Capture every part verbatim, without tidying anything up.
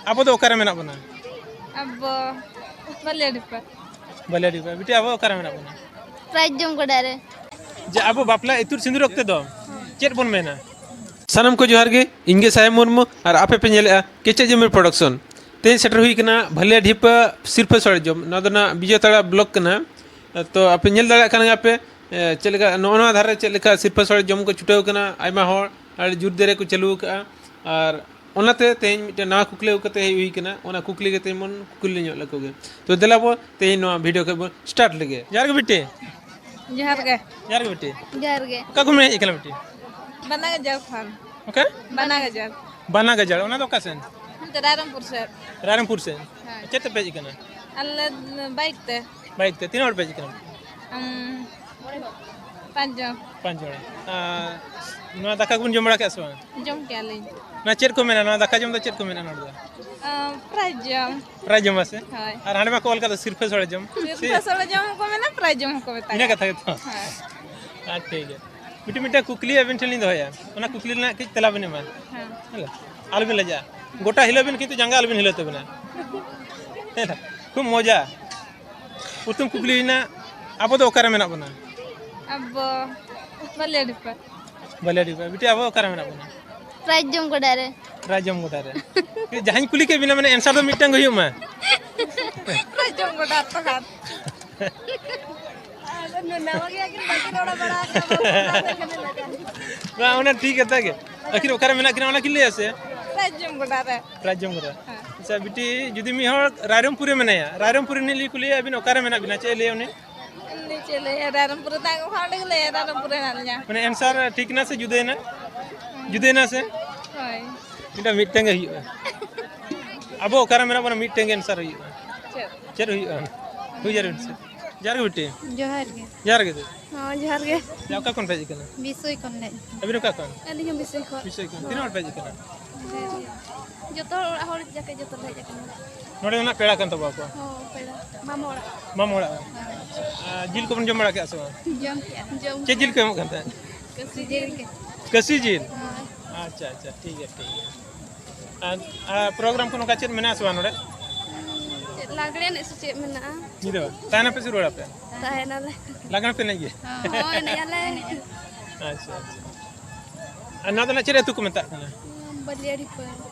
ᱟᱵᱚ ᱫᱚ ᱚᱠᱟᱨᱮ ᱢᱮᱱᱟᱜ ᱵᱚᱱᱟ? ᱟᱵᱚ ᱵᱟᱞᱮᱰᱤᱯᱟ᱾ ᱵᱟᱞᱮᱰᱤᱯᱟ᱾ ᱵᱤᱴᱤ, ᱟᱵᱚ ᱚᱠᱟᱨᱮ ᱢᱮᱱᱟᱜ ᱵᱚᱱᱟ? ᱯᱨᱟᱭᱤᱡᱽ ᱡᱚᱢ ᱜᱚᱰᱟ ᱨᱮ᱾ ᱡᱮ ᱟᱵᱚ ᱵᱟᱯᱞᱟ ᱤᱛᱩᱫ ᱥᱤᱸᱫᱩᱨ ᱚᱠᱛᱮ ᱫᱚ ᱪᱮᱫ ᱵᱚᱱ ᱢᱮᱱᱟ? ᱥᱟᱱᱟᱢ ᱠᱚ ᱡᱚᱦᱟᱨ ᱜᱮ, ᱤᱧ ᱜᱮ ᱥᱟᱭᱟᱢ ᱢᱩᱨᱢᱩ ᱟᱨ ᱟᱯᱮ ᱯᱮ ᱧᱮᱞᱮᱫᱼᱟ ᱠᱮᱪᱮᱫ ᱡᱚᱢᱤᱨ ᱯᱨᱚᱰᱟᱠᱥᱚᱱ᱾ ᱛᱮᱦᱮᱧ ᱥᱮᱴᱮᱨ ᱦᱩᱭ ᱠᱟᱱᱟ ᱵᱷᱟᱞᱤᱭᱟ ᱰᱷᱤᱯᱟᱹ ᱥᱤᱨᱯᱟᱹ ᱥᱚᱲᱮ ᱡᱚᱢ᱾ ᱱᱚᱣᱟ ᱫᱚ ᱱᱟᱜ ᱵᱤᱡᱚᱭ ᱛᱟᱲᱟ ᱵᱞᱚᱠ ᱠᱟᱱᱟ᱾ ᱛᱚ ᱟᱯᱮ ᱧᱮᱞ ᱫᱟᱲᱮᱭᱟᱜ ᱠᱟᱱ ᱜᱮᱭᱟ ᱯᱮ, ᱮ, ᱪᱮᱫ ᱞᱮᱠᱟ ᱱᱚᱜᱼᱚ ᱱᱚᱣᱟ ᱫᱷᱟᱨᱮ ᱪᱮᱫ ᱞᱮᱠᱟ ᱥᱤᱨᱯᱟᱹ ᱥᱚᱲᱮ ᱡᱚᱢ ᱠᱚ ᱪᱷᱩᱴᱟᱹᱣ ᱠᱟᱱᱟ, ᱟᱭᱢᱟ ᱦᱚᱲ ᱟᱹᱰᱤ ᱡᱳᱨ ᱫᱟᱨᱮ ᱠᱚ ᱪᱟᱹᱞᱩ ᱟᱠᱟᱫᱼᱟ᱾ ᱟᱨ ᱚᱱᱟᱛᱮ ᱛᱮᱦᱮᱧ ᱢᱤᱫᱴᱮᱱ ᱱᱟᱣᱟ ᱠᱩᱠᱞᱤ ᱟᱹᱜᱩ ᱠᱟᱛᱮ ᱦᱮᱡ ᱦᱩᱭ ᱠᱟᱱᱟ, ᱚᱱᱟ ᱠᱩᱠᱞᱤ ᱜᱮ ᱛᱮᱦᱮᱧ ᱵᱚᱱ ᱠᱩᱠᱞᱤ ᱧᱚᱜ ᱞᱮᱠᱚ ᱜᱮ᱾ ᱛᱚ ᱫᱮᱞᱟ ᱵᱚ ᱛᱮᱦᱮᱧ ᱱᱚᱣᱟ ᱵᱷᱤᱰᱤᱭᱳ ᱠᱷᱚᱡ ᱵᱚᱱ ᱥᱴᱟᱨᱴ ᱞᱮᱜᱮ᱾ ᱡᱚᱦᱟᱨ ᱜᱮ ᱵᱤᱴᱤ᱾ ᱡᱚᱦᱟᱨ ᱜᱮ᱾ ᱡᱚᱦᱟᱨ ᱜᱮ ᱵᱤᱴᱤ᱾ ᱡᱚᱦᱟᱨ ᱜᱮ᱾ ᱚᱠᱟ ᱠᱷᱚᱱ ᱵᱮᱱ ᱦᱮᱡ ᱟᱠᱟᱱᱟ ᱵᱤᱴᱤ? ᱵᱟᱱᱟ ᱜᱟᱡᱟᱲ ᱠᱷᱚᱱ᱾ ᱚᱠᱟ? ᱵᱟᱱᱟ ᱜᱟᱡᱟᱲ᱾ ᱵᱟᱱᱟ ᱜᱟᱡᱟᱲ, ᱚᱱᱟ ᱫᱚ ᱚᱠᱟ ᱥᱮᱱ? ᱦᱟᱱᱛᱮ ᱨᱟᱭᱨᱚᱝᱯᱩᱨ ᱥᱮᱫ᱾ ᱨᱟᱭᱨᱚᱝᱯᱩᱨ ᱥᱮᱱ᱾ ᱦᱳᱭ᱾ ᱪᱮᱫ ᱛᱮᱯᱮ ᱦᱮᱡ ᱟᱠᱟᱱᱟ? ᱟᱞᱮ ᱵᱟᱭᱤᱠ ᱛᱮ᱾ ᱵᱟᱭᱤᱠ ᱛᱮ᱾ ᱛᱤᱱᱟᱹᱜ ᱦᱚᱲ ᱯᱮ ᱦᱮᱡ ᱟᱠᱟᱱᱟ? ᱩᱢ, ᱯᱟᱸᱪ ᱡᱚᱱ᱾ ᱯᱟᱸᱪ ᱡᱚᱱ᱾ ᱟᱨ ᱱᱚᱣᱟ ᱫᱟᱠᱟ ᱠᱚᱵᱚᱱ ᱡᱚᱢ ᱵᱟᱲᱟ ᱠᱮᱫᱼᱟ ᱥᱮ ᱵᱟᱝ? ᱡᱚᱢ ᱠᱮᱜᱼᱟ ᱞᱤᱧ᱾ ᱱᱚᱣᱟ ᱪᱮᱫ ᱠᱚ ᱢᱮᱱᱟ? ᱱᱚᱣᱟ ᱫᱟᱠᱟ ᱡᱚᱢ ᱫᱚ ᱪᱮᱫ ᱠᱚ ᱢᱮᱱᱟ ᱱᱚᱰᱮ ᱫᱚ? ᱟᱸ, ᱯᱨᱟᱭᱤᱡᱽ ᱡᱚᱢ᱾ ᱯᱨᱟᱭᱤᱡᱽ ᱡᱚᱢ ᱟᱥᱮ? ᱦᱳᱭ᱾ ᱟᱨ ᱦᱟᱸᱰᱮ ᱢᱟᱠᱚ ᱚᱞ ᱠᱟᱫᱟ ᱥᱤᱨᱯᱟᱹ ᱥᱚᱲᱮ ᱡᱚᱢ᱾ ᱥᱤᱨᱯᱟᱹ ᱥᱮ? ᱥᱚᱲᱮ ᱡᱚᱢ ᱦᱚᱸᱠᱚ ᱢᱮᱱᱟ, ᱯᱨᱟᱭᱤᱡᱽ ᱡᱚᱢ ᱦᱚᱸᱠᱚ ᱢᱮᱛᱟᱜᱼᱟ᱾ ᱤᱱᱟᱹ ᱠᱟᱛᱷᱟ ᱜᱮᱛᱚ? ᱦᱳᱭ᱾ ᱟᱨ ᱴᱷᱤᱠ ᱜᱮᱭᱟ᱾ ᱢᱤᱫᱴᱤᱡ, ᱢᱤᱫᱴᱟᱝ ᱠᱩᱠᱞᱤ ᱟᱵᱤᱱ ᱴᱷᱮᱱ ᱞᱤᱧ ᱫᱚᱦᱚᱭᱟ, ᱚᱱᱟ ᱠᱩᱠᱞᱤ ᱨᱮᱱᱟᱜ ᱠᱟᱹᱡ ᱛᱮᱞᱟ ᱵᱤᱱ ᱮᱢᱟ᱾ ᱦᱮᱸ᱾ ᱦᱮᱸ᱾ ᱟᱞᱚᱵᱤᱱ ᱞᱟᱡᱟᱜᱼᱟ᱾ ᱜᱚᱴᱟ ᱦᱤᱞᱟᱹᱜ ᱵᱤᱱ, ᱠᱤᱱᱛᱩ ᱡᱟᱸᱜᱟ ᱟᱞᱚᱵᱤᱱ ᱦᱤᱞᱟᱹᱣ ᱛᱟᱵᱤᱱᱟ᱾ ᱦᱮᱸ, ᱠᱷᱩᱵ ᱢᱚᱡᱟ᱾ ᱯᱨᱚᱛᱷᱚᱢ ᱠᱩᱠᱞᱤ ᱦᱩᱭᱱᱟ, ᱟᱵᱚ ᱫᱚ ᱚᱠᱟᱨᱮ ᱢᱮᱱᱟᱜ ᱵᱚᱱᱟ? ᱟᱵᱚ ᱵᱟᱞᱤᱭᱟᱰᱤᱯᱟ᱾ ᱵᱟᱞᱤᱭᱟᱰᱤᱯᱟ᱾ ᱵᱤᱴᱤ, ᱟᱵᱚ ᱚᱠᱟᱨᱮ ᱢᱮᱱᱟᱜ ᱵᱚᱱᱟ? ᱯᱨᱟᱭᱤᱡᱽ ᱡᱚᱢ ᱜᱚᱰᱟ ᱨᱮ᱾ ᱯᱨᱟᱭᱤᱡᱽ ᱡᱚᱢ ᱜᱚᱰᱟ ᱨᱮ᱾ ᱡᱟᱦᱟᱸᱧ ᱠᱩᱞᱤ ᱠᱮᱫ ᱵᱤᱱᱟ, ᱢᱟᱱᱮ, ᱮᱱᱥᱟᱨ ᱫᱚ ᱢᱤᱫᱴᱟᱝ ᱜᱮ ᱦᱩᱭᱩᱜ ᱢᱟ᱾ ᱯᱨᱟᱭᱤᱡᱽ ᱡᱚᱢ ᱜᱚᱰᱟ ᱛᱚ ᱠᱷᱟᱱ᱾ ᱟᱫᱚ ᱱᱟᱣᱟ ᱜᱮᱭᱟ ᱠᱤᱱ, ᱵᱟᱹᱠᱤᱱ ᱨᱚᱲ ᱵᱟᱲᱟ ᱟᱠᱟᱫᱟ, ᱵᱟᱹᱠᱤᱱ ᱨᱚᱲ ᱞᱮᱠᱷᱟᱱ ᱞᱟᱡᱟᱜᱼᱟ᱾ ᱵᱟᱝ, ᱚᱱᱟ ᱴᱷᱤᱠ ᱠᱟᱛᱷᱟ ᱜᱮ᱾ ᱟᱹᱠᱤᱱ ᱚᱠᱟᱨᱮ ᱢᱮᱱᱟᱜ ᱠᱤᱱᱟ, ᱚᱱᱟ ᱠᱤᱱ ᱞᱟᱹᱭᱟ ᱥᱮ? ᱯᱨᱟᱭᱤᱡᱽ ᱡᱚᱢ ᱜᱚᱰᱟ ᱨᱮ᱾ ᱯᱨᱟᱭᱤᱡᱽ ᱡᱚᱢ ᱜᱚᱰᱟ᱾ ᱦᱮᱸ᱾ ᱟᱪᱪᱷᱟ, ᱵᱤᱴᱤ, ᱡᱩᱫᱤ ᱢᱤᱫ ᱦᱚᱲ ᱨᱟᱭᱨᱚᱝᱯᱩᱨ ᱨᱮ ᱢᱮᱱᱟᱭᱟ, ᱨᱟᱭᱨᱚᱝᱯᱩᱨ ᱨᱤᱱᱤᱡ ᱞᱤᱧ ᱠᱩᱞᱤᱭᱟ, ᱟᱹᱵᱤᱱ ᱚᱠᱟᱨᱮ ᱢᱮᱱᱟᱜ ᱵᱤᱱᱟ, ᱪᱮᱫ ᱮ ᱞᱟᱹᱭᱟ ᱩᱱᱤ? ᱩᱱᱤ ᱪᱮᱫ ᱞᱟᱹᱭᱟ, ᱨᱟᱭᱨᱚᱝᱯᱩᱨ ᱨᱮ ᱛᱟᱦᱮᱸ ᱠᱚ ᱠᱷᱟᱱ ᱚᱸᱰᱮ ᱜᱮ ᱞᱟᱹᱭᱟ, ᱨᱟᱭᱨᱚᱝᱯᱩᱨ ᱨᱮ ᱦᱮᱱᱟᱜ ᱞᱤᱧᱟ᱾ ᱢᱟᱱᱮ, ᱮᱱᱥᱟᱨ ᱴᱷᱤᱠ ᱮᱱᱟ ᱥᱮ ᱡᱩᱫᱟᱹᱭᱮᱱᱟ? ᱡᱩᱫᱟᱹᱭᱮᱱᱟ ᱥᱮ? ᱦᱳᱭ᱾ ᱢᱤᱫᱴᱟᱝ, ᱢᱤᱫᱴᱟᱝ ᱜᱮ ᱦᱩᱭᱩᱜᱼᱟ᱾ ᱟᱵᱚ ᱚᱠᱟᱨᱮ ᱢᱮᱱᱟᱜ ᱵᱚᱱᱟ, ᱢᱤᱫᱴᱟᱝ ᱜᱮ ᱮᱱᱥᱟᱨ ᱦᱩᱭᱩᱜᱼᱟ᱾ ᱪᱮᱫ? ᱪᱮᱫ ᱦᱩᱭᱩᱜᱼᱟ? ᱦᱩᱭ ᱡᱟᱹᱨᱩᱲ ᱥᱮ? ᱡᱚᱦᱟᱨ ᱜᱮ ᱵᱤᱴᱤ᱾ ᱡᱚᱦᱟᱨ ᱜᱮ᱾ ᱡᱚᱦᱟᱨ ᱜᱮ ᱫᱟᱹᱭ᱾ ᱦᱚᱸ, ᱡᱚᱦᱟᱨ ᱜᱮ᱾ ᱡᱟ, ᱚᱠᱟ ᱠᱷᱚᱱ ᱯᱮ ᱦᱮᱡ ᱟᱠᱟᱱᱟ? ᱵᱤᱥᱚᱭ ᱠᱷᱚᱱ ᱞᱮ ᱦᱮᱡ ᱟᱠᱟᱱᱟ᱾ ᱟᱹᱵᱤᱱ ᱚᱠᱟ ᱠᱷᱚᱱ? ᱟᱹᱞᱤᱧ ᱦᱚᱸ ᱵᱤᱥᱚᱭ ᱠᱷᱚᱱ᱾ ᱵᱤᱥᱚᱭ ᱠᱷᱚᱱ᱾ ᱛᱤᱱᱟᱹᱜ ᱦᱚᱲ ᱯᱮ ᱦᱮᱡ ᱟᱠᱟᱱᱟ? ᱰᱷᱮᱨ ᱜᱮ᱾ ᱡᱚᱛᱚ ᱦᱚᱲ ᱚᱲᱟᱜ ᱦᱚᱲ ᱡᱟᱠᱮ ᱡᱚᱛᱚ ᱞᱮ ᱦᱮᱡ ᱟᱠᱟᱱᱟ᱾ ᱱᱚᱰᱮ ᱨᱮᱱᱟᱜ ᱯᱮᱲᱟ ᱠᱟᱱ ᱛᱟᱵᱚᱣᱟ ᱠᱚ? ᱦᱚᱸ, ᱯᱮᱲᱟ᱾ ᱢᱟᱢᱚ ᱚᱲᱟᱜ᱾ ᱢᱟᱢᱚ ᱚᱲᱟᱜ᱾ ᱦᱮᱸ᱾ ᱟᱨ ᱡᱤᱞ ᱠᱚᱵᱚᱱ ᱡᱚᱢ ᱵᱟᱲᱟ ᱠᱮᱜᱼᱟ ᱥᱮ ᱵᱟᱝ? ᱡᱚᱢ ᱠᱮᱜᱼᱟ᱾ ᱡᱚᱢ ᱪᱮᱫ ᱡᱤᱞ ᱠᱚ ᱮᱢᱚᱜ ᱠᱟᱱ ᱛᱟᱦᱮᱸᱫ? ᱠᱟᱹᱥᱤ ᱡᱤᱞ ᱜᱮ᱾ ᱠᱟᱹᱥᱤ ᱡᱤᱞ? ᱦᱳᱭ᱾ ᱟᱪᱪᱷᱟ, ᱟᱪᱪᱷᱟ, ᱴᱷᱤᱠ ᱜᱮᱭᱟ, ᱴᱷᱤᱠ ᱜᱮᱭᱟ᱾ ᱟᱨ, ᱟᱨ ᱯᱨᱳᱜᱨᱟᱢ ᱠᱚ ᱱᱚᱝᱠᱟ ᱪᱮᱫ ᱢᱮᱱᱟᱜᱼᱟ ᱥᱮ ᱵᱟᱝ ᱱᱚᱰᱮ? ᱪᱮᱫ ᱞᱟᱜᱽᱲᱮ ᱮᱱᱮᱡ ᱥᱮ ᱪᱮᱫ ᱢᱮᱱᱟᱜᱼᱟ? ᱧᱤᱫᱟᱹ ᱵᱟ? ᱛᱟᱦᱮᱱᱟᱯᱮ ᱥᱮ ᱨᱩᱣᱟᱹᱲᱟᱯᱮ? ᱛᱟᱦᱮᱱᱟᱞᱮ᱾ ᱞᱟᱜᱽᱲᱮ ᱯᱮ ᱮᱱᱮᱡ ᱜᱮᱭᱟ? ᱦᱚᱸ, ᱮᱱᱮᱡ ᱟᱞᱮ᱾ ᱟᱪᱪᱷᱟ, ᱟᱪᱪᱷᱟ᱾ ᱟᱨ ᱱᱚᱣᱟ ᱫᱚ ᱱᱟᱜ ᱪᱮᱫ ᱟᱹᱛᱩ ᱠᱚ ᱢᱮᱛᱟᱜ ᱠᱟᱱᱟ? ᱵᱟᱹᱞᱤᱭᱟᱹᱰᱤᱯᱟᱹ᱾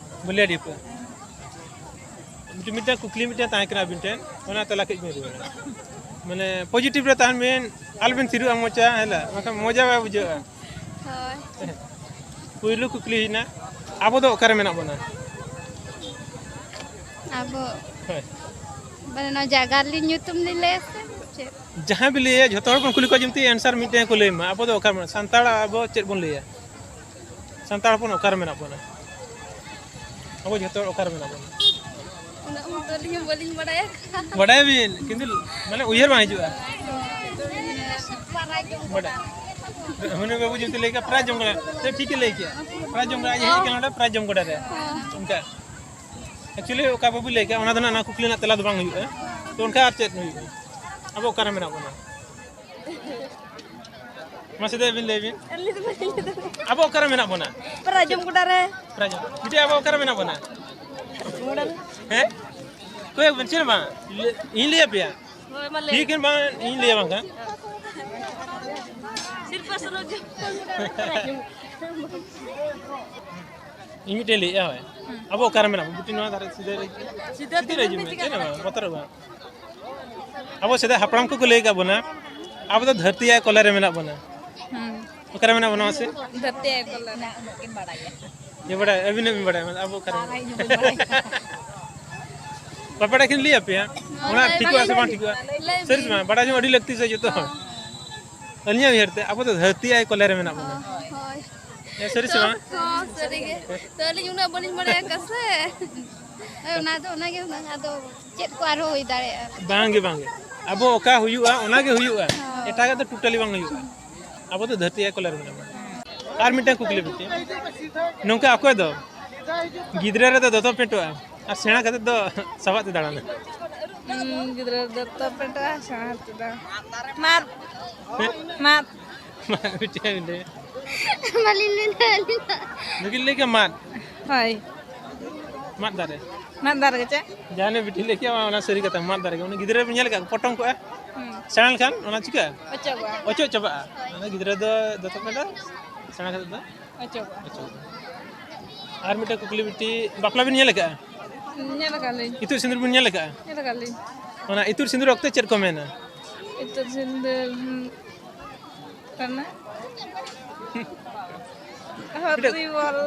ᱵᱟᱹᱞᱤᱭᱟᱹᱰᱤᱯᱟᱹ᱾ ᱢᱤᱫᱴᱮᱱ, ᱢᱤᱫᱴᱮᱱ ᱠᱩᱠᱞᱤ ᱢᱤᱫᱴᱮᱱ ᱛᱟᱦᱮᱸ ᱠᱟᱱᱟ ᱟᱹᱵᱤᱱ ᱴᱷᱮᱱ, ᱚᱱᱟ ᱛᱮᱞᱟ ᱠᱟᱹᱡ ᱵᱤᱱ ᱨᱩᱣᱟᱹᱲᱟ᱾ ᱢᱟᱱᱮ, positive ᱨᱮ ᱛᱟᱦᱮᱱ ᱵᱤᱱ, ᱟᱞᱚᱵᱤᱱ ᱛᱷᱤᱨᱚᱜᱼᱟ ᱢᱚᱪᱟ, ᱦᱮᱸ ᱞᱟ? ᱵᱟᱠᱷᱟᱱ ᱢᱚᱡᱟ ᱵᱟᱭ ᱵᱩᱡᱷᱟᱹᱜᱼᱟ᱾ ᱦᱳᱭ᱾ ᱯᱩᱭᱞᱩ ᱠᱩᱠᱞᱤ ᱦᱩᱭᱱᱟ, ᱟᱵᱚ ᱫᱚ ᱚᱠᱟᱨᱮ ᱢᱮᱱᱟᱜ ᱵᱚᱱᱟ? ᱟᱵᱚ ᱦᱳᱭ᱾ ᱢᱟᱱᱮ ᱱᱚᱣᱟ ᱡᱟᱭᱜᱟ ᱨᱮᱞᱤᱧ ᱧᱩᱛᱩᱢ ᱞᱤᱧ ᱞᱟᱹᱭᱟ ᱥᱮ ᱪᱮᱫ? ᱡᱟᱦᱟᱸ ᱵᱤᱱ ᱞᱟᱹᱭᱟ, ᱡᱷᱚᱛᱚ ᱦᱚᱲ ᱵᱚᱱ ᱠᱩᱞᱤ ᱠᱚᱣᱟ, ᱡᱮᱢᱛᱤ answer ᱢᱤᱫᱴᱮᱱ ᱠᱚ ᱞᱟᱹᱭ ᱢᱟ᱾ ᱟᱵᱚ ᱫᱚ ᱚᱠᱟ ᱨᱮ, ᱥᱟᱱᱛᱟᱲ ᱟᱵᱚ ᱪᱮᱫ ᱵᱚᱱ ᱞᱟᱹᱭᱟ? ᱥᱟᱱᱛᱟᱲ ᱦᱚᱯᱚᱱ ᱚᱠᱟᱨᱮ ᱢᱮᱱᱟᱜ ᱵᱚᱱᱟ? ᱟᱵᱚ ᱡᱷᱚᱛᱚ ᱦᱚᱲ ᱚᱠᱟᱨᱮ ᱢᱮᱱᱟᱜ ᱵᱚᱱᱟ? ᱩᱱᱟᱹᱜ ᱢᱚᱛᱚ ᱟᱹᱞᱤᱧ ᱦᱚᱸ ᱵᱟᱹᱞᱤᱧ ᱵᱟᱲᱟᱭᱟ᱾ ᱵᱟᱰᱟᱭᱟᱵᱤᱱ, ᱠᱤᱱᱛᱩ ᱢᱟᱱᱮ ᱩᱭᱦᱟᱹᱨ ᱵᱟᱝ ᱦᱤᱡᱩᱜᱼᱟ᱾ ᱵᱟᱰᱟᱭ᱾ ᱦᱩᱱᱩ ᱵᱟᱹᱵᱩ ᱡᱩᱫᱤ ᱞᱟᱹᱭ ᱠᱮᱭᱟ, ᱯᱨᱟᱭ ᱡᱚᱢ ᱠᱟᱱᱟ, ᱛᱚ ᱴᱷᱤᱠ ᱜᱮ ᱞᱟᱹᱭ ᱠᱮᱭᱟ᱾ ᱯᱨᱟᱭ ᱡᱚᱢ ᱠᱟᱱᱟ, ᱟᱡ ᱦᱮᱡ ᱠᱟᱱᱟ ᱱᱚᱰᱮ, ᱯᱨᱟᱭ ᱡᱚᱢ ᱠᱟᱱᱟ ᱨᱮ᱾ ᱚᱱᱠᱟ᱾ Actually, ᱚᱠᱟ ᱵᱟᱹᱵᱩᱭ ᱞᱟᱹᱭ ᱠᱮᱜᱼᱟ, ᱚᱱᱟ ᱫᱚ ᱱᱟᱜ, ᱚᱱᱟ ᱠᱩᱠᱞᱤ ᱨᱮᱱᱟᱜ ᱛᱮᱞᱟ ᱫᱚ ᱵᱟᱝ ᱦᱩᱭᱩᱜᱼᱟ᱾ ᱛᱚ, ᱚᱱᱠᱟ ᱟᱨ ᱪᱮᱫ ᱦᱩᱭᱩᱜᱼᱟ? ᱟᱵᱚ ᱚᱠᱟᱨᱮ ᱢᱮᱱᱟᱜ ᱵᱚᱱᱟ? ᱢᱟᱥᱮ ᱫᱮ, ᱟᱹᱵᱤᱱ ᱞᱟᱹᱭ ᱵᱤᱱ᱾ ᱟᱵᱚ ᱚᱠᱟᱨᱮ ᱢᱮᱱᱟᱜ ᱵᱚᱱᱟ? ᱯᱨᱟᱭ ᱡᱚᱢ ᱜᱚᱰᱟ ᱨᱮ᱾ ᱯᱨᱟᱭ ᱡᱚᱢ᱾ ᱵᱤᱴᱤ, ᱟᱵᱚ ᱚᱠᱟᱨᱮ ᱢᱮᱱᱟᱜ ᱵᱚᱱᱟ? ᱜᱚᱰᱟ ᱨᱮ᱾ ᱦᱮᱸ? ᱚᱠᱚᱭ ᱵᱤᱱ ᱪᱮᱫ ᱵᱟᱝ? ᱤᱧ ᱞᱟᱹᱭ ᱟᱯᱮᱭᱟ? ᱦᱳᱭ, ᱢᱟ ᱞᱟᱹᱭ᱾ ᱴᱷᱤᱠ ᱜᱮ ᱵᱟᱝ, ᱤᱧ ᱞᱟᱹᱭᱟ ᱵᱟᱝᱠᱷᱟᱱ᱾ ᱥᱤᱨᱯᱟᱹ ᱥᱩᱨᱩᱡ᱾ ᱤᱧ ᱢᱤᱫᱴᱮᱱ ᱞᱟᱹᱭᱮᱫᱼᱟ, ᱦᱳᱭ᱾ ᱦᱩᱸ᱾ ᱟᱵᱚ ᱚᱠᱟᱨᱮ ᱢᱮᱱᱟᱜ ᱵᱚᱱᱟ? ᱵᱤᱴᱤ, ᱱᱚᱣᱟ ᱫᱷᱟᱨᱮ ᱥᱤᱫᱷᱟᱹ ᱨᱮ ᱦᱤᱡᱩᱜ ᱢᱮ᱾ ᱥᱤᱫᱷᱟᱹ ᱥᱤᱫᱷᱟᱹ ᱨᱮ ᱦᱤᱡᱩᱜ ᱢᱮ, ᱛᱤᱸᱜᱩ ᱪᱮᱫ ᱦᱚᱸ ᱵᱟᱝ, ᱵᱚᱛᱚᱨᱚᱜ ᱵᱟᱝ᱾ ᱟᱵᱚ ᱥᱮᱫᱟᱭ ᱦᱟᱯᱲᱟᱢ ᱠᱚᱠᱚ ᱞᱟᱹᱭ ᱟᱠᱟᱫ ᱵᱚᱱᱟ, ᱟᱵᱚ ᱫᱚ ᱫᱷᱟᱹᱨᱛᱤ ᱟᱭ ᱠᱚᱞᱮ ᱨᱮ ᱢᱮᱱᱟᱜ ᱵᱚᱱᱟ᱾ ᱦᱩᱸ᱾ ᱚᱠᱟᱨᱮ ᱢᱮᱱᱟᱜ ᱵᱚᱱᱟ ᱢᱟᱥᱮ? ᱫᱷᱟᱹᱨᱛᱤ ᱟᱭ ᱠᱚᱞᱮ ᱨᱮ᱾ ᱤᱭᱟᱹ ᱵᱟᱲᱟᱭ, ᱟᱹᱵᱤᱱ ᱦᱚᱸ ᱵᱤᱱ ᱵᱟᱲᱟᱭᱟ, ᱟᱵᱚ ᱚᱠᱟᱨᱮ ᱢᱮᱱᱟᱜ ᱵᱚᱱᱟ? ᱵᱟᱯᱮ ᱵᱟᱲᱟᱭ ᱠᱷᱟᱱ ᱞᱟᱹᱭ ᱟᱯᱮᱭᱟ, ᱚᱱᱟ ᱦᱳᱭ, ᱴᱷᱤᱠᱚᱜᱼᱟ ᱥᱮ ᱵᱟᱝ ᱴᱷᱤᱠᱚᱜᱼᱟ? ᱞᱟᱹᱭ ᱥᱟᱹᱨᱤ ᱥᱮ ᱵᱤᱱ᱾ ᱵᱟᱝ? ᱵᱟᱲᱟᱭ ᱡᱚᱝ ᱟᱹᱰᱤ ᱞᱟᱹᱠᱛᱤ ᱥᱮ ᱡᱚᱛᱚ ᱦᱚᱲ᱾ ᱦᱚᱸ᱾ ᱟᱹᱞᱤᱧᱟᱜ ᱩᱭᱦᱟᱹᱨ ᱛᱮ ᱟᱵᱚ ᱫᱚ ᱫᱷᱟᱹᱨᱛᱤ ᱟᱭ ᱠᱚᱞᱮ ᱨᱮ ᱢᱮᱱᱟᱜ ᱵᱚᱱᱟ᱾ ᱦᱳᱭ᱾ ᱦᱮᱸ, ᱥᱟᱹᱨᱤ ᱥᱮ ᱛᱚ, ᱵᱟᱝ? ᱦᱚᱸ, ᱥᱟᱹᱨᱤ ᱜᱮ᱾ ᱛᱚ, ᱟᱹᱞᱤᱧ ᱩᱱᱟᱹᱜ ᱵᱟᱹᱞᱤᱧ ᱵᱟᱲᱟᱭᱟ ᱚᱠᱟ ᱥᱮ᱾ ᱦᱳᱭ, ᱚᱱᱟ ᱫᱚ ᱚᱱᱟ ᱜᱮ ᱦᱩᱱᱟᱹᱝ, ᱟᱫᱚ ᱪᱮᱫ ᱠᱚ ᱟᱨᱦᱚᱸ ᱦᱩᱭ ᱫᱟᱲᱮᱭᱟᱜᱼᱟ? ᱵᱟᱝ ᱜᱮ, ᱵᱟᱝ ᱜᱮ᱾ ᱟᱵᱚ ᱚᱠᱟ ᱦᱩᱭᱩᱜᱼᱟ, ᱚᱱᱟ ᱜᱮ ᱦᱩᱭᱩᱜᱼᱟ᱾ ᱦᱳᱭ᱾ ᱮᱴᱟᱜᱟᱜ ᱫᱚ totally ᱵᱟᱝ ᱦᱩᱭᱩᱜᱼᱟ᱾ ᱟᱵᱚ ᱫᱚ ᱫᱷᱟᱹᱨᱛᱤ ᱟᱭ ᱠᱚᱞᱮ ᱨᱮ ᱢᱮᱱᱟᱜ ᱵᱚᱱᱟ᱾ ᱟᱨ ᱢᱤᱫᱴᱟᱝ ᱠᱩᱠᱞᱤ ᱵᱤᱴᱤ, ᱱᱚᱝᱠᱟ ᱚᱠᱚᱭ ᱫᱚ ᱜᱤᱫᱽᱨᱟᱹ ᱨᱮᱫᱚ ᱫᱚᱛᱚ ᱯᱮᱴᱚᱜᱼᱟ ᱟᱨ ᱥᱮᱬᱟ ᱠᱟᱛᱮ ᱫᱚ ᱥᱟᱵᱟᱫ ᱛᱮ ᱫᱟᱬᱟᱱᱟ? ᱦᱩᱸ, ᱜᱤᱫᱽᱨᱟᱹ ᱨᱮᱫᱚ ᱫᱚᱛᱚ ᱯᱮᱴᱚᱜᱼᱟ, ᱥᱮᱬᱟ ᱠᱟᱛᱮ ᱫᱚ ᱢᱟᱫ᱾ ᱦᱮᱸ? ᱢᱟᱫ᱾ ᱢᱟᱫ ᱵᱤᱴᱤ ᱵᱤᱱ ᱞᱟᱹᱭᱟ? ᱵᱟᱹᱞᱤᱧ ᱞᱟᱹᱭ ᱫᱟᱲᱮᱭᱟᱜᱼᱟ᱾ ᱱᱩᱠᱤᱱ ᱞᱟᱹᱭ ᱠᱮᱫᱟ ᱢᱟᱫ᱾ ᱦᱳᱭ᱾ ᱢᱟᱫ ᱫᱟᱨᱮ᱾ ᱢᱟᱫ ᱫᱟᱨᱮ ᱜᱮ ᱪᱮᱫ? ᱡᱟᱦᱟᱸ ᱵᱤᱴᱤ ᱞᱟᱹᱭ ᱠᱮᱜᱼᱟ, ᱚᱱᱟ ᱥᱟᱹᱨᱤ ᱠᱟᱛᱷᱟ, ᱢᱟᱫ ᱫᱟᱨᱮ ᱜᱮ᱾ ᱩᱱᱤ ᱜᱤᱫᱽᱨᱟᱹ ᱵᱤᱱ ᱧᱮᱞ ᱟᱠᱟᱫ ᱠᱚᱣᱟ, ᱯᱚᱴᱚᱢ ᱠᱚᱜᱼᱟ? ᱦᱩᱸ᱾ ᱥᱮᱬᱟ ᱞᱮᱱᱠᱷᱟᱱ ᱚᱱᱟ ᱪᱤᱠᱟᱹᱜᱼᱟ? ᱚᱪᱚᱜᱚᱜᱼᱟ᱾ ᱚᱪᱚᱜ ᱪᱟᱵᱟᱜᱼᱟ᱾ ᱚᱱᱟ ᱜᱤᱫᱽᱨᱟᱹ ᱫᱚ ᱫᱚᱛᱚᱠ ᱫᱚ ᱥᱮᱬᱟ ᱠᱟᱛᱮ ᱫᱚ ᱚᱪᱚᱜᱚᱜᱼᱟ᱾ ᱚᱪᱚᱜᱚᱜᱼᱟ᱾ ᱟᱨ ᱢᱤᱫᱴᱮᱱ ᱠᱩᱠᱞᱤ ᱵᱤᱴᱤ, ᱵᱟᱯᱞᱟ ᱵᱤᱱ ᱧᱮᱞ ᱟᱠᱟᱫᱼᱟ? ᱧᱮᱞ ᱟᱠᱟᱫ ᱞᱤᱧ᱾ ᱤᱛᱩᱫ ᱥᱤᱸᱫᱩᱨ ᱵᱤᱱ ᱧᱮᱞ ᱟᱠᱟᱫᱼᱟ? ᱧᱮᱞ ᱟᱠᱟᱫ ᱞᱤᱧ᱾ ᱚᱱᱟ ᱤᱛᱩᱫ ᱥᱤᱸᱫᱩᱨ ᱚᱠᱛᱮ ᱪᱮᱫ ᱠᱚ ᱢᱮᱱᱟ? ᱤᱛᱩᱫ ᱥᱤᱸᱫᱩᱨ, ᱦᱩᱸ, ᱠᱟᱱᱟ᱾ ᱢᱤᱫᱴᱮᱡ ᱦᱚᱨᱤ ᱵᱚᱞ᱾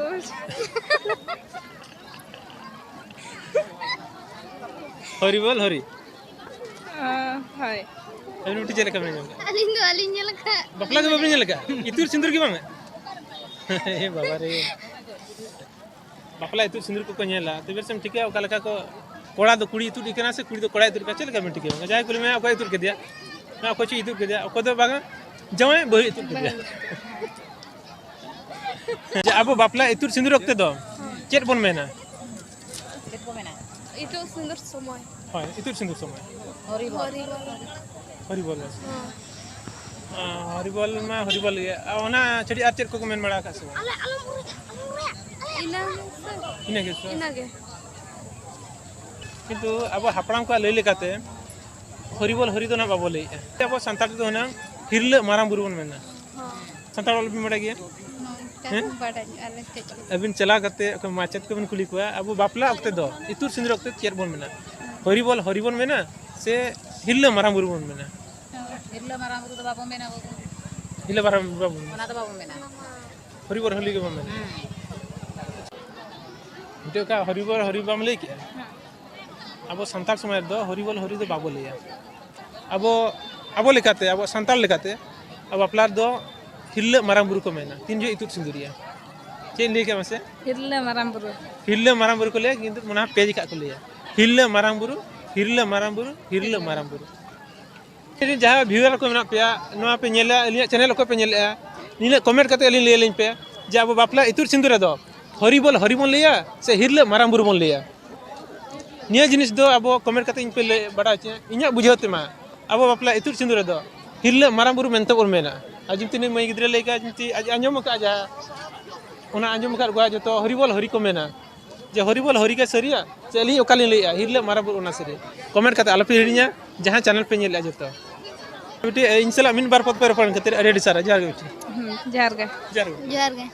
ᱦᱚᱨᱤ ᱵᱚᱞ, ᱦᱚᱨᱤ᱾ ᱟᱸ, ᱦᱳᱭ᱾ ᱟᱹᱵᱤᱱ ᱵᱤᱴᱤ ᱪᱮᱫ ᱞᱮᱠᱟ ᱵᱤᱱ ᱟᱸᱡᱚᱢ ᱠᱟᱜᱼᱟ? ᱟᱹᱞᱤᱧ ᱫᱚ ᱵᱟᱹᱞᱤᱧ ᱧᱮᱞ ᱟᱠᱟᱫ᱾ ᱵᱟᱯᱞᱟ ᱜᱮ ᱵᱟᱹᱵᱤᱱ ᱧᱮᱞ ᱟᱠᱟᱫᱼᱟ? ᱤᱛᱩᱫ ᱥᱤᱸᱫᱩᱨ ᱜᱮ ᱵᱟᱝ? ᱮ ᱵᱟᱵᱟ ᱨᱮ᱾ ᱵᱟᱯᱞᱟ ᱤᱛᱩᱫ ᱥᱤᱸᱫᱩᱨ ᱠᱚᱠᱚ ᱧᱮᱞᱟ, ᱛᱚᱵᱮ ᱥᱮᱢ ᱴᱷᱤᱠᱟᱹᱭᱟ ᱚᱠᱟ ᱞᱮᱠᱟ ᱠᱚ, ᱠᱚᱲᱟ ᱫᱚ ᱠᱩᱲᱤ ᱤᱛᱩᱫ ᱮ ᱠᱟᱱᱟ ᱥᱮ ᱠᱩᱲᱤ ᱫᱚ ᱠᱚᱲᱟ ᱤᱛᱩᱫ ᱮ ᱠᱟᱱᱟ, ᱪᱮᱫ ᱞᱮᱠᱟ ᱵᱤᱱ ᱴᱷᱤᱠᱟᱹᱭᱟ? ᱡᱟᱦᱟᱸᱭ ᱠᱩᱞᱤ ᱢᱮᱭᱟ, "ᱚᱠᱚᱭ ᱤᱛᱩᱫ ᱠᱮᱫᱮᱭᱟ?" ᱦᱮᱸ, ᱚᱠᱚᱭ ᱪᱚᱭ ᱤᱛᱩᱫ ᱠᱮᱫᱮᱭᱟ, ᱚᱠᱚᱭ ᱫᱚ ᱵᱟᱝᱟ, "ᱡᱟᱶᱟᱭ ᱵᱟᱹᱦᱩᱭ ᱤᱛᱩᱫ ᱠᱮᱫᱮᱭᱟ᱾" ᱡᱮ ᱟᱵᱚ ᱵᱟᱯᱞᱟ ᱤᱛᱩᱫ ᱥᱤᱸᱫᱩᱨ ᱚᱠᱛᱮ ᱫᱚ ᱪᱮᱫ ᱵᱚᱱ ᱢᱮᱱᱟ? ᱪᱮᱫ ᱠᱚ ᱢᱮᱱᱟ? ᱤᱛᱩᱫ ᱥᱤᱸᱫᱩᱨ ᱥᱚᱢᱚᱭ᱾ ᱦᱳᱭ, ᱤᱛᱩᱫ ᱥᱤᱸᱫᱩᱨ ᱥᱚᱢᱚᱭ᱾ ᱦᱚᱨᱤᱵᱚᱞ᱾ ᱦᱚᱨᱤᱵᱚᱞ᱾ ᱦᱚᱨᱤᱵᱚᱞ᱾ ᱦᱮᱸ᱾ ᱟᱸ, ᱦᱚᱨᱤᱵᱚᱞ ᱢᱟ ᱦᱚᱨᱤᱵᱚᱞ ᱜᱮ᱾ ᱟᱨ ᱚᱱᱟ ᱪᱷᱟᱹᱲᱤ ᱟᱨ ᱪᱮᱫ ᱠᱚᱠᱚ ᱢᱮᱱ ᱵᱟᱲᱟ ᱟᱠᱟᱫ ᱥᱮ ᱵᱟᱝ? ᱤᱱᱟᱹ ᱜᱮ ᱥᱮ? ᱤᱱᱟᱹ ᱜᱮ ᱥᱮ? ᱤᱱᱟᱹ ᱜᱮ᱾ ᱠᱤᱱᱛᱩ ᱟᱵᱚ ᱦᱟᱯᱲᱟᱢ ᱠᱚᱣᱟᱜ ᱞᱟᱹᱭ ᱞᱮᱠᱟᱛᱮ ᱦᱚᱨᱤᱵᱚᱞ ᱦᱚᱨᱤ ᱫᱚ ᱱᱟᱜ ᱵᱟᱵᱚ ᱞᱟᱹᱭᱮᱫᱼᱟ᱾ ᱟᱵᱚ ᱥᱟᱱᱛᱟᱲ ᱛᱮᱫᱚ ᱦᱩᱱᱟᱹᱝ ᱦᱤᱨᱞᱟᱹ ᱢᱟᱨᱟᱝ ᱵᱩᱨᱩ ᱵᱚᱱ ᱢᱮᱱᱟ᱾ ᱦᱚᱸ᱾ ᱥᱟᱱᱛᱟᱲ ᱚᱞ ᱵᱤᱱ ᱵᱟᱲᱟᱭ ᱜᱮᱭᱟ? ᱦᱚᱸ, ᱦᱮᱸ? ᱵᱟᱰᱟᱭ ᱧᱚᱜ ᱟᱞᱮ ᱠᱟᱹᱡ ᱠᱟᱹᱡ᱾ ᱟᱹᱵᱤᱱ ᱪᱟᱞᱟᱣ ᱠᱟᱛᱮ ᱚᱠᱚᱭ ᱢᱟᱪᱮᱫ ᱠᱚᱵᱤᱱ ᱠᱩᱞᱤ ᱠᱚᱣᱟ, ᱟᱵᱚ ᱵᱟᱯᱞᱟ ᱚᱠᱛᱮ ᱫᱚ, ᱤᱛᱩᱫ ᱥᱤᱸᱫᱩᱨ ᱚᱠᱛᱮ ᱪᱮᱫ ᱵᱚᱱ ᱢᱮᱱᱟ? ᱦᱚᱨᱤᱵᱚᱞ ᱦᱚᱨᱤ ᱵᱚᱱ ᱢᱮᱱᱟ ᱥᱮ ᱦᱤᱨᱞᱟᱹ ᱢᱟᱨᱟᱝ ᱵᱩᱨᱩ ᱵᱚᱱ ᱢᱮᱱᱟ? ᱦᱤᱨᱞᱟᱹ ᱢᱟᱨᱟᱝ ᱵᱩᱨᱩ ᱫᱚ ᱵᱟᱵᱚ ᱢᱮᱱᱟ ᱵᱟᱵᱩ᱾ ᱦᱤᱨᱞᱟᱹ ᱢᱟᱨᱟᱝ ᱵᱩᱨᱩ ᱵᱟᱵᱚᱱ ᱢᱮᱱᱟ᱾ ᱚᱱᱟ ᱫᱚ ᱵᱟᱵᱚ ᱢᱮᱱᱟ᱾ ᱦᱚᱨᱤᱵᱚᱞ ᱦᱚᱨᱤ ᱜᱮᱵᱚᱱ ᱢᱮᱱᱟ᱾ ᱦᱮᱸ᱾ ᱢᱤᱫᱴᱮᱡ ᱚᱠᱟ ᱦᱚᱨᱤᱵᱚᱞ ᱦᱚᱨᱤ ᱵᱟᱢ ᱞᱟᱹᱭ ᱠᱮᱜᱼᱟ? ᱦᱮᱸ᱾ ᱟᱵᱚ ᱥᱟᱱᱛᱟᱲ ᱥᱚᱢᱟᱡᱽ ᱨᱮᱫᱚ ᱦᱚᱨᱤᱵᱚᱞ ᱦᱚᱨᱤ ᱫᱚ ᱵᱟᱵᱚ ᱞᱟᱹᱭᱟ᱾ ᱟᱵᱚ, ᱟᱵᱚ ᱞᱮᱠᱟᱛᱮ, ᱟᱵᱚ ᱥᱟᱱᱛᱟᱲ ᱞᱮᱠᱟᱛᱮ, ᱟᱵᱚ ᱵᱟᱯᱞᱟ ᱨᱮᱫᱚ ᱦᱤᱨᱞᱟᱹ ᱢᱟᱨᱟᱝ ᱵᱩᱨᱩ ᱠᱚ ᱢᱮᱱᱟ᱾ ᱛᱤᱱ ᱡᱚᱦᱚᱜ ᱤᱛᱩᱫ ᱥᱤᱸᱫᱩᱨᱤᱭᱟ? ᱪᱮᱫ ᱤᱧ ᱞᱟᱹᱭ ᱠᱮᱫ ᱢᱟᱥᱮ? ᱦᱤᱨᱞᱟᱹ ᱢᱟᱨᱟᱝ ᱵᱩᱨᱩ᱾ ᱦᱤᱨᱞᱟᱹ ᱢᱟᱨᱟᱝ ᱵᱩᱨᱩ ᱠᱚ ᱞᱟᱹᱭᱟ, ᱠᱤᱱᱛᱩ ᱚᱱᱟ ᱯᱮ ᱡᱚᱠᱷᱟᱜ ᱠᱚ ᱞᱟᱹᱭᱟ᱾ ᱦᱤᱨᱞᱟᱹ ᱢᱟᱨᱟᱝ ᱵᱩᱨᱩ, ᱦᱤᱨᱞᱟᱹ ᱢᱟᱨᱟᱝ ᱵᱩᱨᱩ, ᱦᱤᱨᱞᱟᱹ ᱢᱟᱨᱟᱝ ᱵᱩᱨᱩ᱾ ᱡᱟᱦᱟᱸ viewer ᱠᱚ ᱢᱮᱱᱟᱜ ᱯᱮᱭᱟ, ᱱᱚᱣᱟ ᱯᱮ ᱧᱮᱞᱮᱜᱼᱟ, ᱟᱹᱞᱤᱧᱟᱜ channel ᱚᱠᱚᱭ ᱯᱮ ᱧᱮᱞᱮᱜᱼᱟ, ᱱᱤᱱᱟᱹᱜ comment ᱠᱟᱛᱮ ᱟᱹᱞᱤᱧ ᱞᱟᱹᱭ ᱟᱹᱞᱤᱧ ᱯᱮ ᱡᱮ ᱟᱵᱚ ᱵᱟᱯᱞᱟ ᱤᱛᱩᱫ ᱥᱤᱸᱫᱩᱨ ᱨᱮᱫᱚ ᱦᱚᱨᱤᱵᱚᱞ ᱦᱚᱨᱤ ᱵᱚᱱ ᱞᱟᱹᱭᱟ ᱥᱮ ᱦᱤᱨᱞᱟᱹ ᱢᱟᱨᱟᱝ ᱵᱩᱨᱩ ᱵᱚᱱ ᱞᱟᱹᱭᱟ? ᱱᱤᱭᱟᱹ ᱡᱤᱱᱤᱥ ᱫᱚ ᱟᱵᱚ comment ᱠᱟᱛᱮ ᱤᱧ ᱯᱮ ᱞᱟᱹᱭ ᱵᱟᱲᱟᱭ ᱦᱚᱪᱚᱧᱟ᱾ ᱤᱧᱟᱹᱜ ᱵᱩᱡᱷᱟᱹᱣ ᱛᱮᱢᱟ ᱟᱵᱚ ᱵᱟᱯᱞᱟ ᱤᱛᱩᱫ ᱥᱤᱸᱫᱩᱨ ᱨᱮᱫᱚ ᱦᱤᱨᱞᱟᱹ ᱢᱟᱨᱟᱝ ᱵᱩᱨᱩ ᱢᱮᱱᱛᱮ ᱵᱚᱱ ᱢᱮᱱᱟ᱾ ᱟᱨ ᱡᱩᱫᱤ ᱱᱩᱭ ᱢᱟᱹᱭ ᱜᱤᱫᱽᱨᱟᱹ ᱞᱟᱹᱭ ᱠᱟᱜᱼᱟ, ᱡᱩᱫᱤ ᱟᱡ ᱟᱸᱡᱚᱢ ᱟᱠᱟᱫᱼᱟ ᱡᱟᱦᱟᱸ, ᱚᱱᱟ ᱟᱸᱡᱚᱢ ᱟᱠᱟᱫ ᱠᱚᱣᱟ ᱡᱚᱛᱚ ᱦᱚᱨᱤᱵᱚᱞ ᱦᱚᱨᱤ ᱠᱚ ᱢᱮᱱᱟ᱾ ᱡᱮ ᱦᱚᱨᱤᱵᱚᱞ ᱦᱚᱨᱤ ᱜᱮ ᱥᱟᱹᱨᱤᱭᱟ, ᱪᱮ ᱟᱹᱞᱤᱧ ᱚᱠᱟ ᱞᱤᱧ ᱞᱟᱹᱭᱮᱜᱼᱟ, ᱦᱤᱨᱞᱟᱹ ᱢᱟᱨᱟᱵᱩᱨᱩ ᱚᱱᱟ ᱥᱟᱹᱨᱤᱭᱟ᱾ ᱠᱚᱢᱮᱱᱴ ᱠᱟᱛᱮ ᱟᱞᱚᱯᱮ ᱦᱤᱲᱤᱧᱟ, ᱡᱟᱦᱟᱸ ᱪᱮᱱᱮᱞ ᱯᱮ ᱧᱮᱞᱮᱜᱼᱟ ᱡᱚᱛᱚ᱾ ᱵᱤᱴᱤ, ᱤᱧ ᱥᱟᱞᱟᱜ ᱢᱤᱫ ᱵᱟᱨ ᱯᱚᱫ ᱯᱮ ᱨᱚᱯᱚᱲ ᱮᱱ ᱠᱷᱟᱹᱛᱤᱨ ᱟᱹᱰᱤ ᱟᱹᱰᱤ ᱥᱟᱨᱦᱟᱣ᱾ ᱡᱚᱦᱟᱨ ᱜᱮ ᱵᱤᱴᱤ᱾ ᱦᱩᱸ, ᱡᱚᱦᱟᱨ ᱜᱮ᱾ ᱡᱚᱦᱟᱨ ᱜᱮ᱾ ᱡᱚᱦᱟᱨ ᱜᱮ᱾